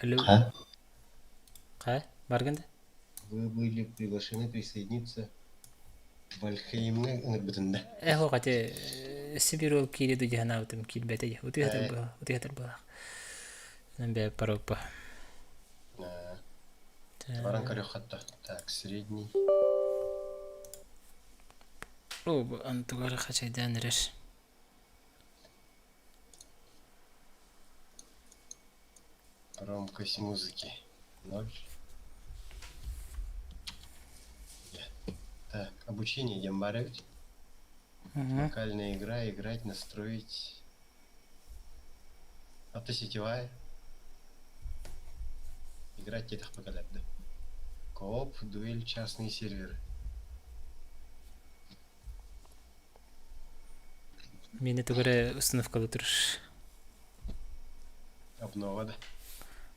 Алло. А? Хайа, баргын да? Вы были приглашены присоединиться Вальхеймҥа ыҥырбытын да? Э, суох ити Сибирь ол киири дьаһанаабытым киирбэтэ дии. Утуйа Ээ, утуйа быһах. Бээ пароппа. Баран көрүөххэ да. Так, средний. О, бу антугары хачайдаан эрэр. Громкость музыки. Ноль. Так, обучение диэн баар эбит. Локальная игра, играть, настроить. Автосетевая. Играть диэтэхпэ кэлэрдэ. Кооп, дуэль, частные серверы. Миэнэ тугу эрэ установкалыы турар. Обнова да?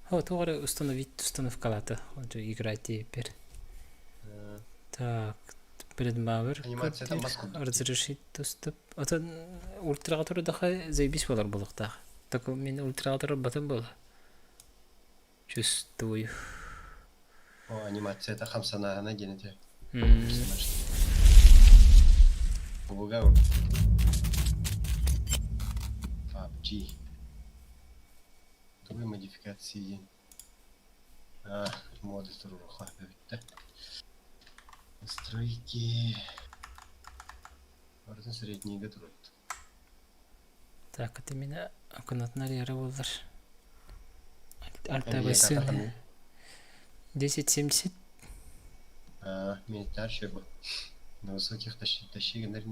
О, туох эрэ установить установкалаата. Играть диэппэр. Так, предмавер Анимацията мас курдук. Разрешить доступ. Атын ультраҕа турдаха заебись буолар буолуохтаах. Так мин ультраҕа турарбатым буола. Чувствую. О, анимацията хамсанааһына диэн этэ. Буга PUBG. Тугуй модификации диэн. А, моды туруруха бүттэ. Настройки. Барытын среднийгэ турат. Так, это меня окунатнар яра буоллар. Альтабасы 1070. А, минтар бу. На высоких тащи гынар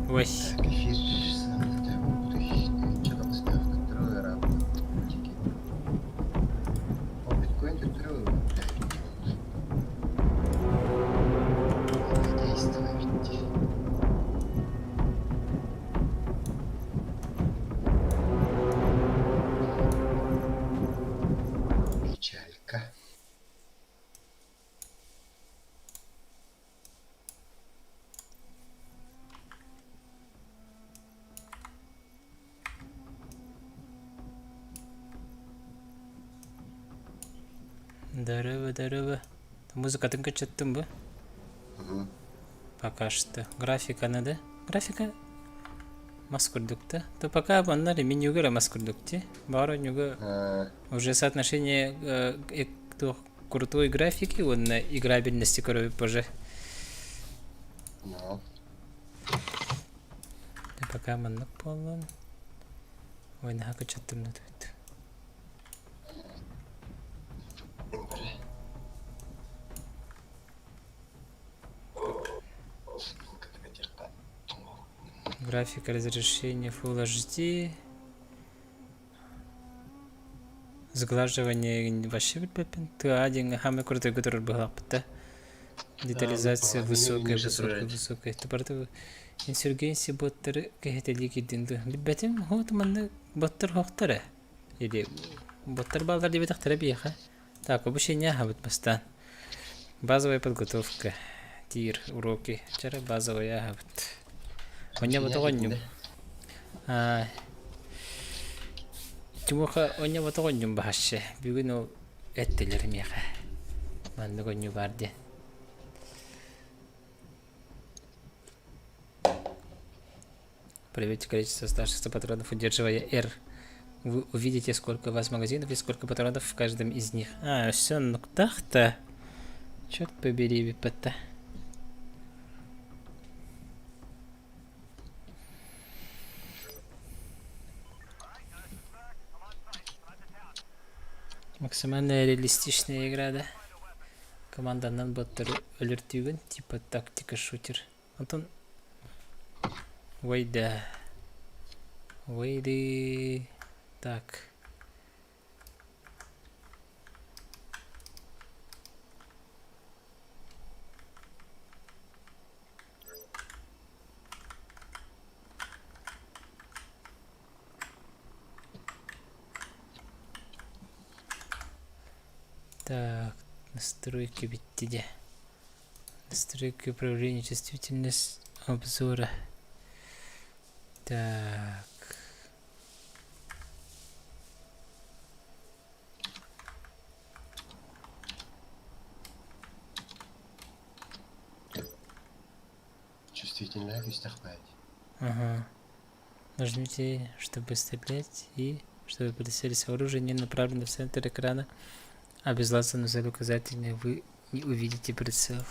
Ой. Печалька. Здорово, здорово. Музыкатын кыччаттым бу. Пока что. Графика надо. Графика мас курдук да. То пока манна менюга эрэ мас курдук ти. Баар оннуга уже соотношение туох крутой графики уонна играбельности көрөбүт позже. No. Пока маннык буоллун. Ой, наһаа кыччаттым да тут. Графика разрешения Full HD. Сглаживание вообще билбэппин. Тыа диэҥҥэ хаамай курдук турар быһалаахпыт да. Детализация высокая, высокая, высокая. Барыта инсургенси боттары кэһэтэлии киирдин дуу. Билбэтим, вот манна боттар хоохтор ээ. Или боттар бааллар диэбэтэхтэрэ биһиэхэ. Так, обучение аһабыт бастаан. Базовая подготовка. Тир, уроки. Чара базовая аһабыт. Онньа ботоҕонньум. Тимоха онньа ботоҕонньум баһашы. Бүгүн ол эттилэр миэхэ. Маннык онньу бар диэн. Проверьте количество оставшихся патронов, удерживая R. Вы увидите, сколько у вас магазинов и сколько патронов в каждом из них. А, все, ну так-то. Черт побери, ПТ. Максимально реалистичная игра, да? Команданан боттары өлөртүүгүн, типа тактика шутер. Онтон Войда. Войды. Так. Так, настройки бүттэ. Настройки управления чувствительность обзора. Так. Чувствительная күүстээх. Ага. Нажмите, чтобы стрелять и чтобы прицелиться. Оружие не направлено в центр экрана, а без лазерного указательный вы не увидите прицел.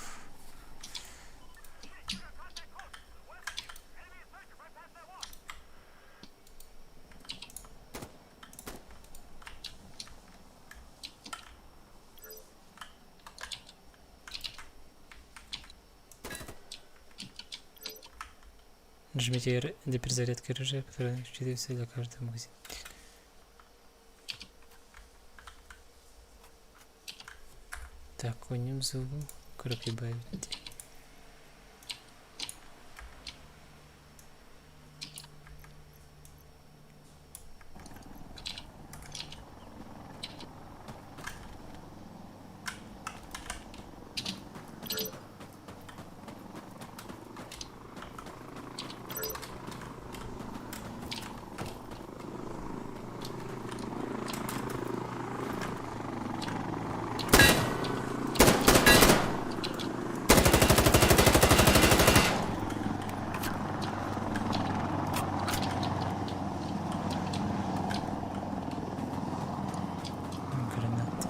Нажмите R для перезарядки оружия, которое учитывается для каждого магазина. Так, конем звук прибавить. Гранаты.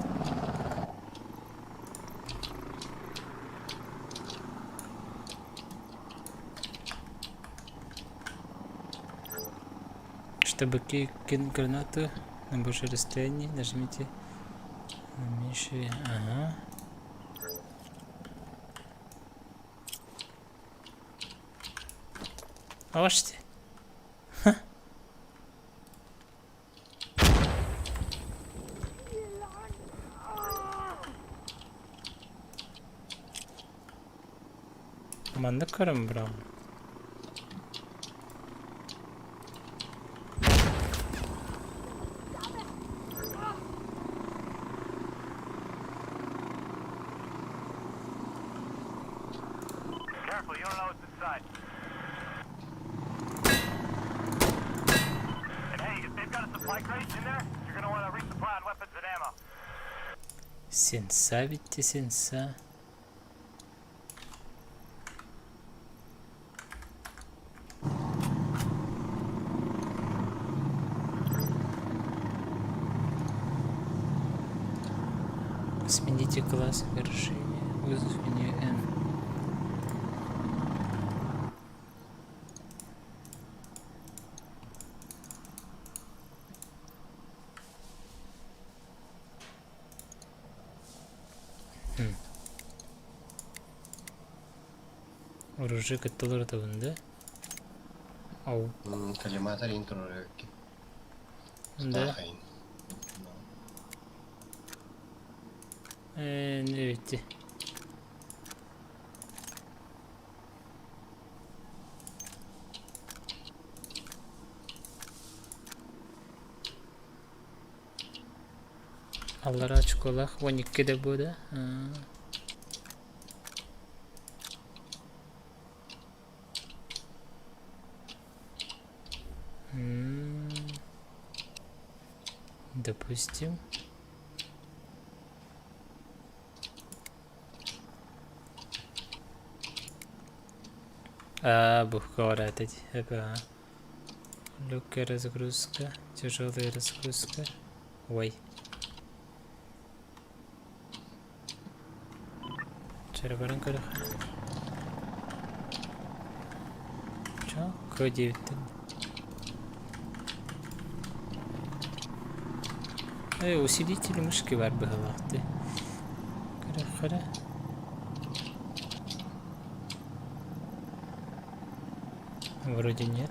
Чтобы кинуть гранату на большое расстояние, нажмите на меньшее. Ага. Алаште. Ха. Маннык көрөн быраҕым. Careful, you don't know what's inside. And hey, if they've got a supply crate in there, you're gonna want to resupply on weapons and ammo. Сенса ведь сенса. Смените класс вершине. Вызов меню N. Оружие кытталар да? Ау. Коллиматор интро. Да. Не видите. Аллара очколаах, 12 да буо М, Допустим. А, бухгора это. Легкая разгрузка, тяжелая разгрузка. Ой. Чарабаран көрөх. Чо? К9. Усилитель мышки баар быһыылаах дии. Көрөх Вроде нет.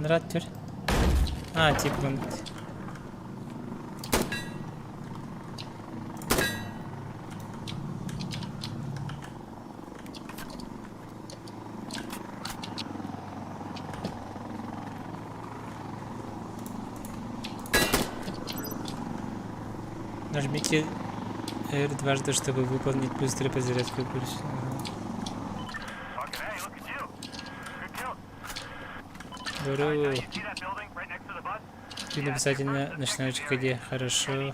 Анараа түр. А, типа Нажмите R дважды, чтобы выполнить быструю перезарядку. Здорово. Ты обязательно начинаешь где хорошо.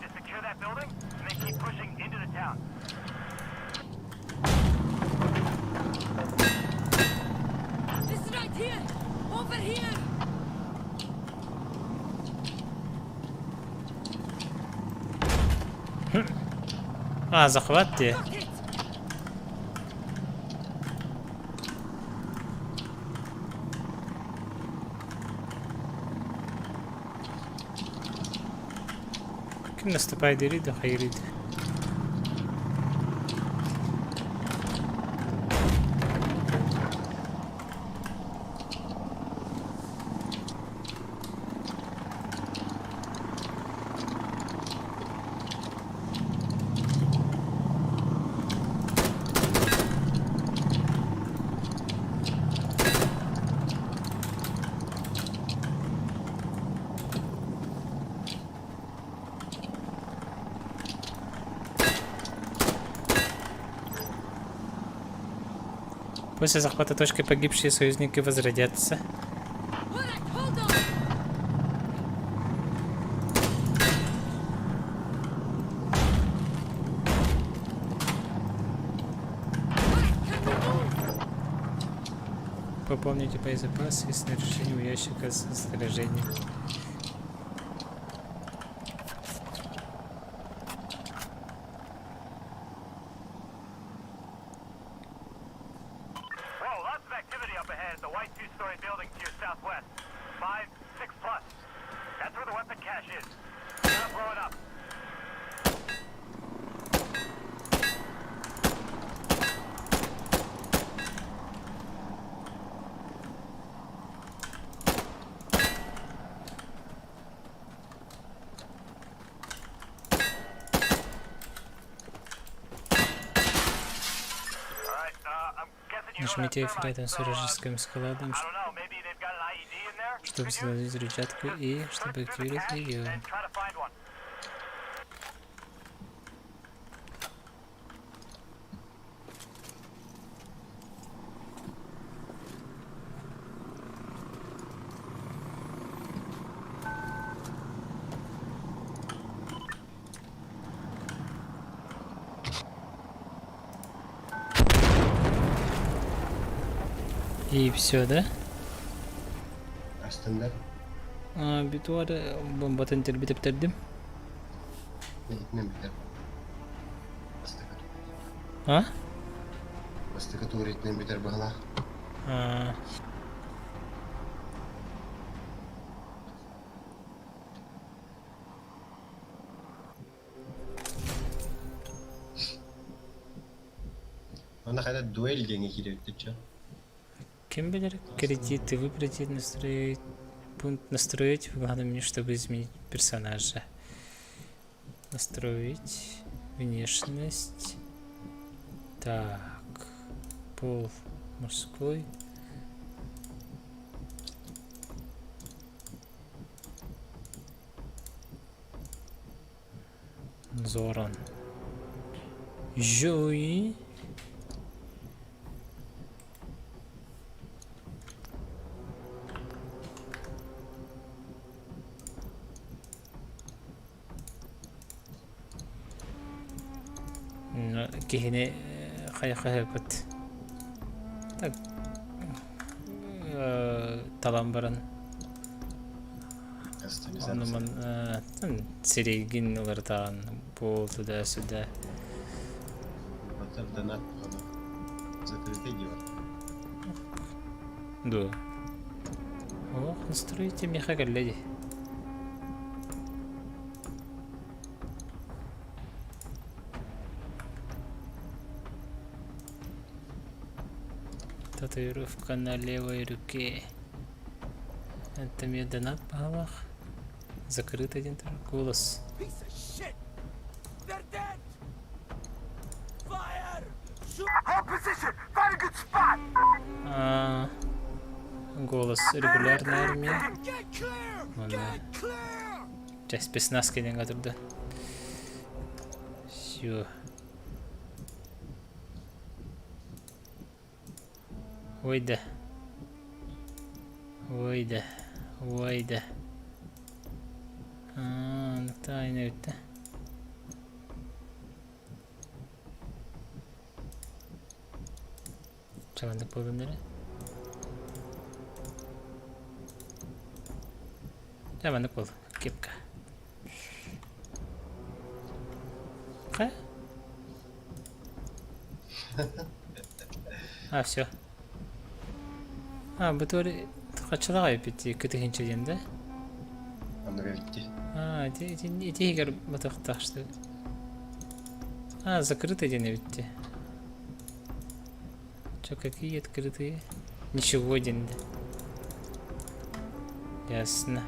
А, захват дии. Ким наступает да хайрит. После захвата точки погибшие союзники возродятся. Пополните боезапас и снаряжение у ящика с снаряжением. Нажмите F рядом с вражеским складом, чтобы заложить взрывчатку и чтобы активировать ее. И все, да? Астындар. Бүтүөр бомбатын тэлби тэптэрдим. Итинэн бүтэр. Бастакы А? Бастакы туур итинэн бүтэр быһалаах. А. Онно хайда дуэль диэҥҥэ киирэбит чэ. Ким билэр кредиты выбрать настроить пункт настроить в главном меню, чтобы изменить персонажа. Настроить внешность. Так, пол мужской. Зоран. Жои. Киһини хайа-хайаппыт так талан баран оннуман сирэйгин уларытаҕын буол туда-сюда. Батыр донат закрытый дела. Дуо. Ох, настроите миэхэ кэллэ дии. Татуировка на левой руке. Это мне донат баҕалаах. Закрыт один голос. А, голос регулярная армия. Манна. Чэ, спецназ кэлэн турда. Все. Ой да. Ой да. Ой да. Аа, тайна бүттэ. Чамандык буолун эрэ. Чамандык буол. Кепка. Ха? А, все. А, бу туори хаччалаах эбит кытыһынча диэн да? Оннук эбит дии. А, ити, ити, ити иһигэр батыахтаах что ли? А, закрытый диэн эбит дии. Чё, какие открытые? Ничего диэн да. Ясно.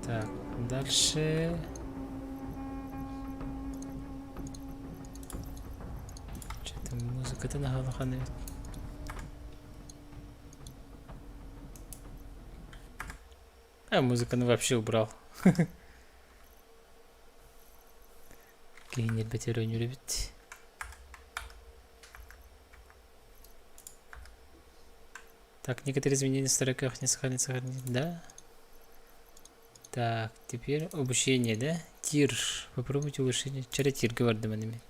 Так, дальше... Что-то музыката наһаа эбит. А музыканы вообще убрал. Киһини бэтэр эбит. Так, некоторые изменения в строках не сохранить, сохранить, да? Так, теперь обучение, да? Тир. Попробуйте улучшение. Чара тир говорит анами.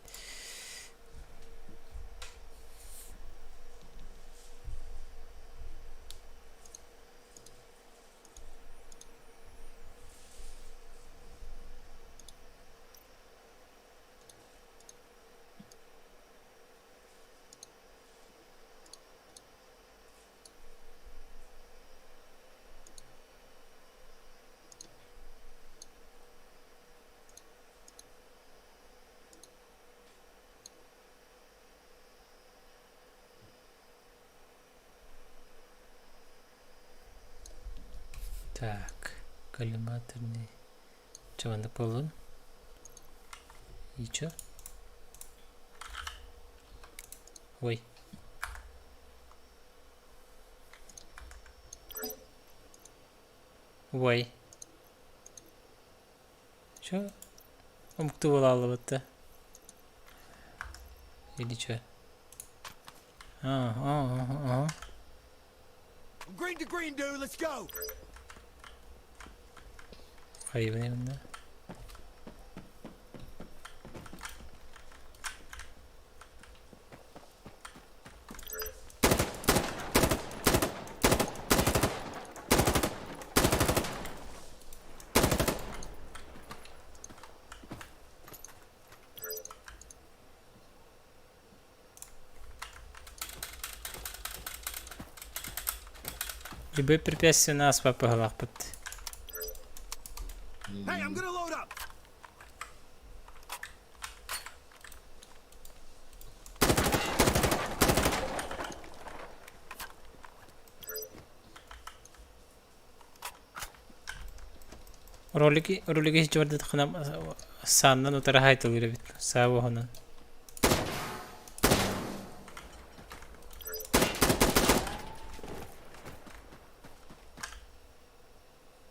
Так, коллиматорный. Чаванда полон. И чё? Ой. Ой. Чё? Омуктуу буолааллыбыт Или чё? А, а, а, а. Green to green, dude. Let's go. Хайбын да. Любые препятствия нас папа Hey, I'm gonna load up. Ролики, ролики хичвардатхына сааннан утара хайтылыр эбит. Саа онон.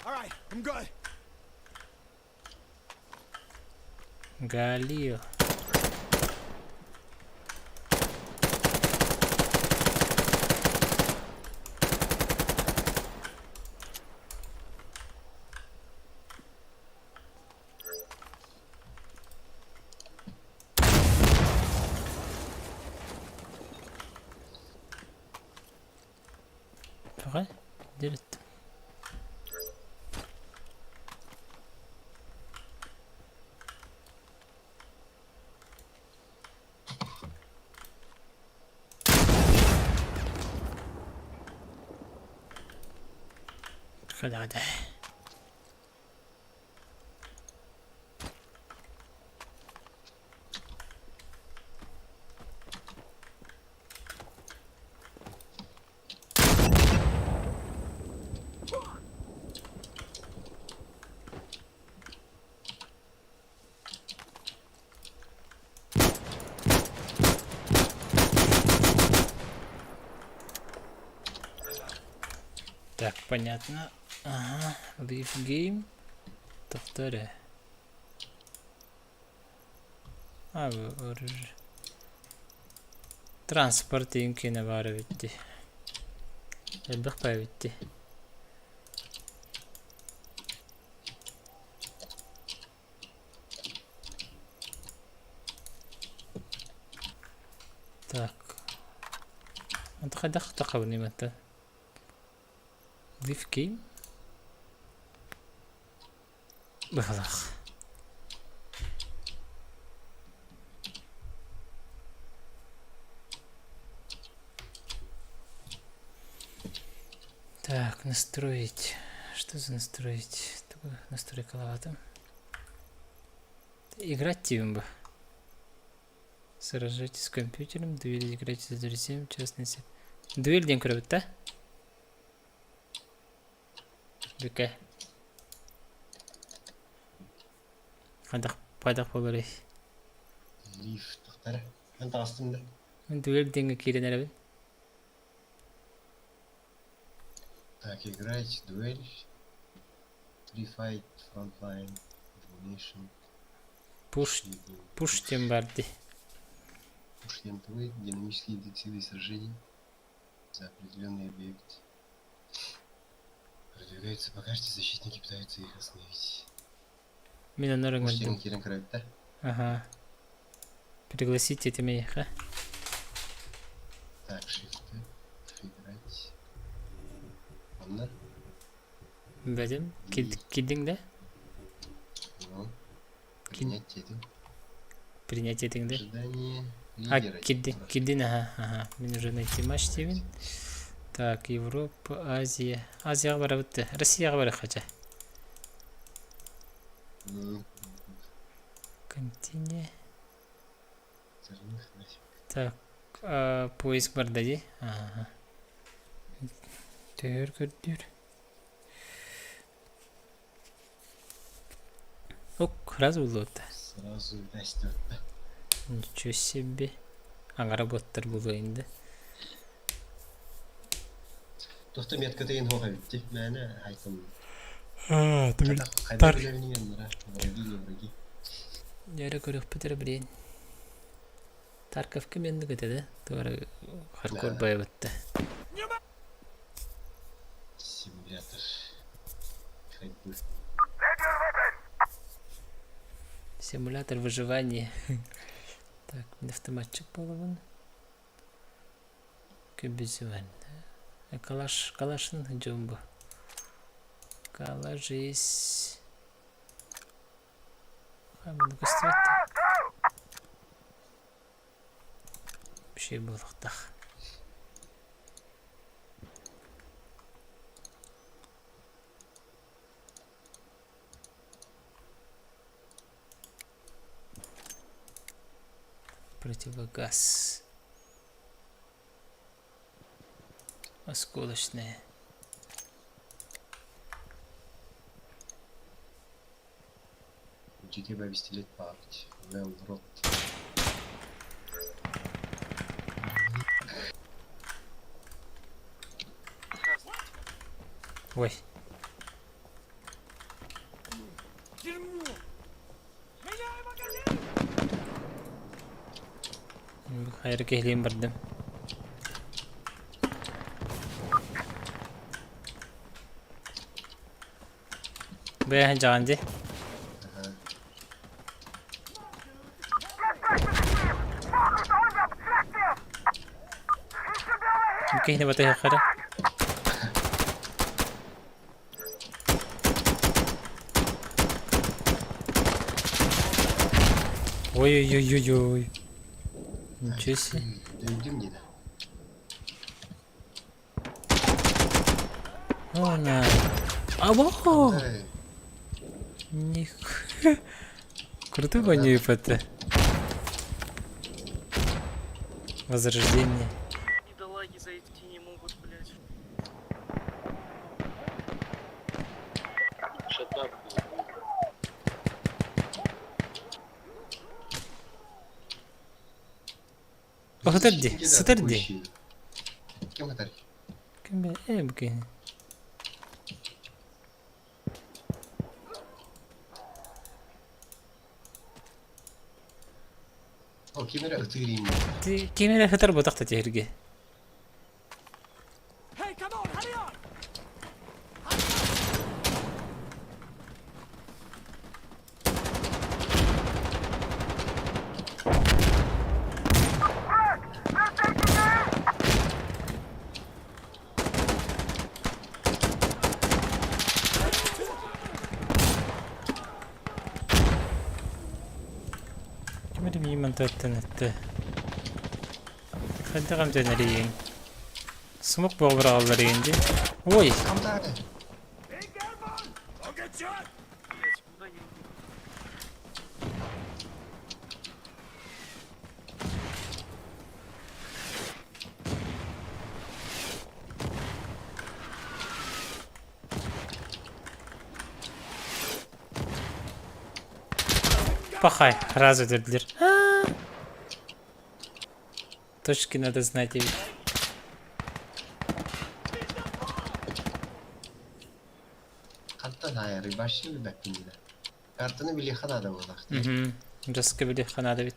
All right, I'm good. Галио. Тоҕо? Дирит. Хада. Понятно. Ага. Leave game. Тохтоо эрэ. А, Транспорт иин киэнэ баар эбит дии. Элбэх баа эбит дии. Так. Онто хайдах тахабыный мантан? Leave game? Быһалаах. Так, настроить. Что за настроить? Такой настройкалаатым. Играть тим бы. Сражайтесь с компьютером, дуэль играйте с друзьями, частный сет. Дуэль диэн көрөбүт да? Бүкэ. Хайдах хайдах буоларый? Лифт тахтара. Мен таҕыстым да. Мин дуэль диэҥҥэ киирэн эрэбин. Так, играть, дуэль. Free fight, frontline, domination. Пуш, пуш диэн баар дии. Пуш лентовый, динамические интенсивные сражения за определенный объект. Продвигаются по карте, защитники пытаются их остановить. Мин онно Пуш ыҥырдым. диэн киирэн көрөбүт да? Ага. Пригласите этимиэхэ. Так, shift, играть. Онно? Бэдим. Кидиҥ да? Ну, принять этим. Принять этиҥ да? Ожидание А, лидера. кидин, кидин, ага, ага. Мин уже найти матч диибин. Так, Европа, Азия. Азияҕа барабыт да. Россияҕа барыахха чэ. Контине. Так, поиск барда дии. Ага. Төһөр көрдүүр. Ок, сразу булуота. Сразу растет. Ничего себе. Аҥара буоттар булуо да. Тохто метката ин хоха битти. Мээнэ хайтан. А, Хайда билэбин Враги не враги. Дьэ көрүөхпүт эрэ блин. Тарковка менник этэ да? Туора хардкор байыбытта. Симулятор. Ходьбы. Симулятор выживания. Так, автоматчик буолабын. Көбүзүвэн. Калаш, калашын дьон бу. Калажись. Маны көстүбэт. Bir буолуохтаах. Противогаз. Осколочные. Дьиҥэ пистолет баар. Well rot. Ой. Хайыр киһилиин бардым. Бэйэһин дьаҕан дии. Ага. Киһини батыһыаххара. Ой-ой-ой-ой-ой. Ничего себе. Дойдем не да. О, на. Або! Эй, Них. Крутой воняет это. Возрождение. Бедолаги зайти не могут, блядь. Shut up. О, сытар дии, защитники, да, сытар дии. атакующие. Кем это? Ким бе- э, бу киһи. О, ким эрэ ытыыр иҥнэ. Ким эрэ ытар ботах да тиһиргэ. Hey, come on, hurry on! Ким эрэ миигин мантаттан эттэ. Хайдах эмтэнэрийиҥ? Смок буола быраҕаллар игин дии. Ой! Хамтаары! I'll get shot! Блять, куда я иду? Пахай, сразу өлөрдүлэр. Точки надо знать эбит. Хантан аайарый вообще билбэппин дии. Картаны билиэххэ наада буоллах дии. Мгм. Жестко билиэххэ наада эбит.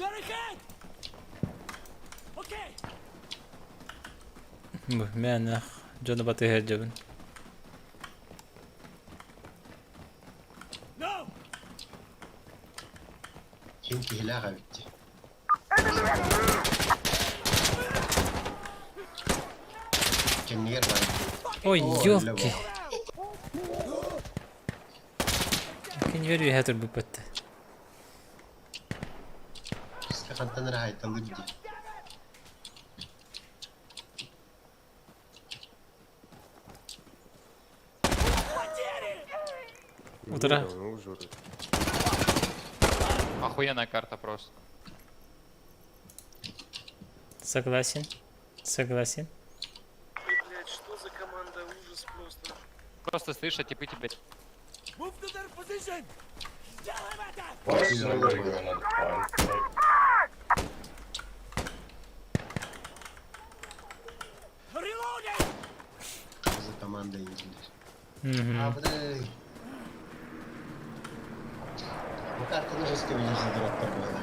Barricade! Okay! Бу мээнэх дьону батыһар дьабын. No! Ким киһилээх эбит дии. Кэннигэр баар. Ой, Оо, ёлки. Кинилэр үөһэ турбуппут. Искэ хантан эрэ хаайталыыр дии. Утра. Охуенная карта просто. Согласен. Согласен. Ой, блять, что за команда? Ужас просто. Просто стоишь, а типы тебе... Move to their position! Сделаем это! Why is nobody going on the plane? Like, Reloading! За команда инженер. Мгм. Абрей. Бу картаны жестко билэр задираттар буолар.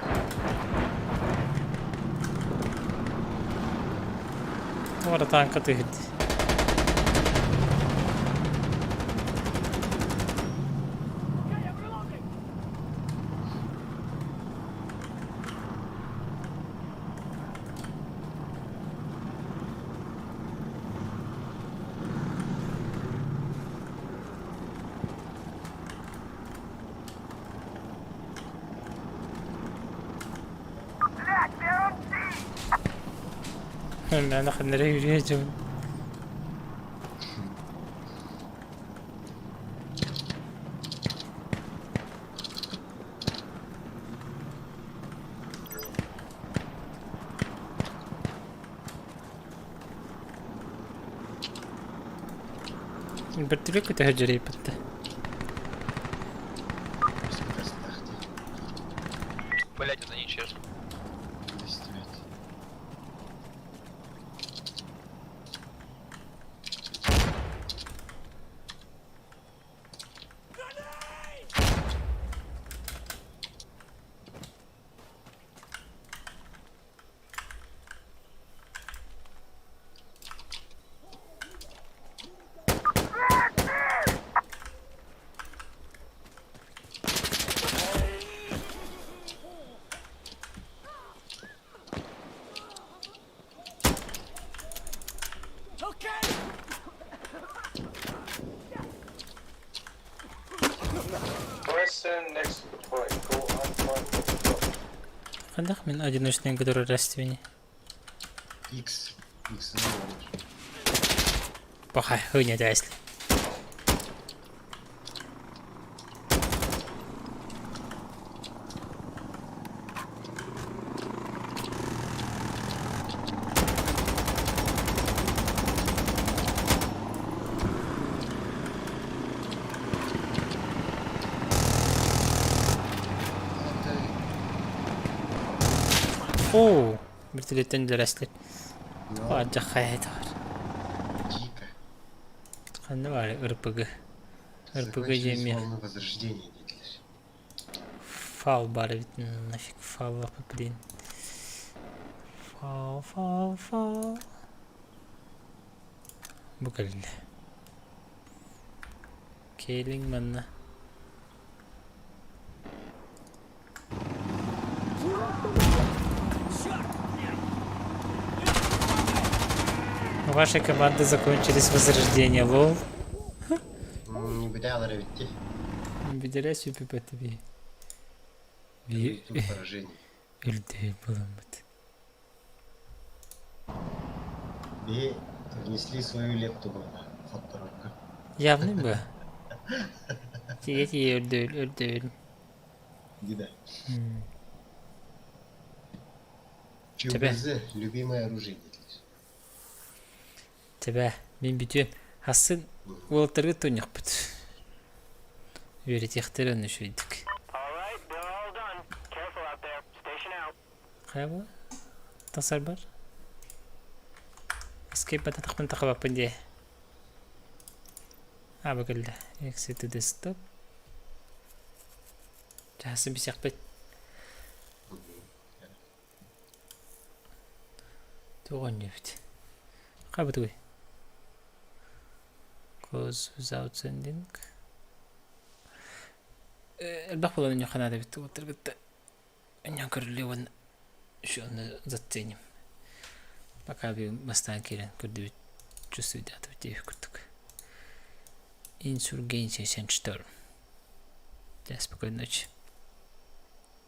Туора таанка түһүрдэ. Okay, I'm reloading! Мээнэ ханнара үрүө дьон. Бөртүлүк көтөһө дьэрийбитте. Өскөтөстөөх дии. Блять, это нечестно. Истибэт. Okay! Press next to the point. Go on front of the point. Хайдах мин одиночный который родственник. X. X олорор. Пахай, хуйня если. Оо, вертолеттан үлэлэстилэр. Алдьархай бар. Дико. Ханна баар РПГ? РПГ Закончились диэн волны возрождения диэтилэр. Фал баар эбит нафиг фал блин. Фал, фал, фал. Бу кэллэ. Кэлиҥ манна. У вашей команды закончились возрождения, лол. Не бедалар эбит дии. Бедерэ сүпүпэтиби. Тут поражение. Үрдү буламмыт. Би внесли свою лепту хотторорго. Явный бы. Тие тие үрдүл үрдүл. Дида. Тебе. ЧБЗ любимое оружие диэтилэр. Тебе мин бүтүөн хасын уолаттарга туонньохпут. Үөрэтиэхтэрэ онно үчүгэйдик. All right, they're all done. Careful out there. Station out. Хайа була? Тахсар бар? Escape бататахпын тахабаппын дии. Аа бу кэллэ. Exit to desktop. Чаһасы бисэхпит. Туох оонньуубут? Хабытыгый? Close without sending. Элбэх буолан онньуохха наада эбит уолаттар кытта Өнньөн көрүллүө уонна еще заценим. Пока бүгүн бастаан киирэн көрдүбүт чувствуйдаатыбыт диэбит курдук. Insurgency Sandstorm. Дьэ, спокойной ночи.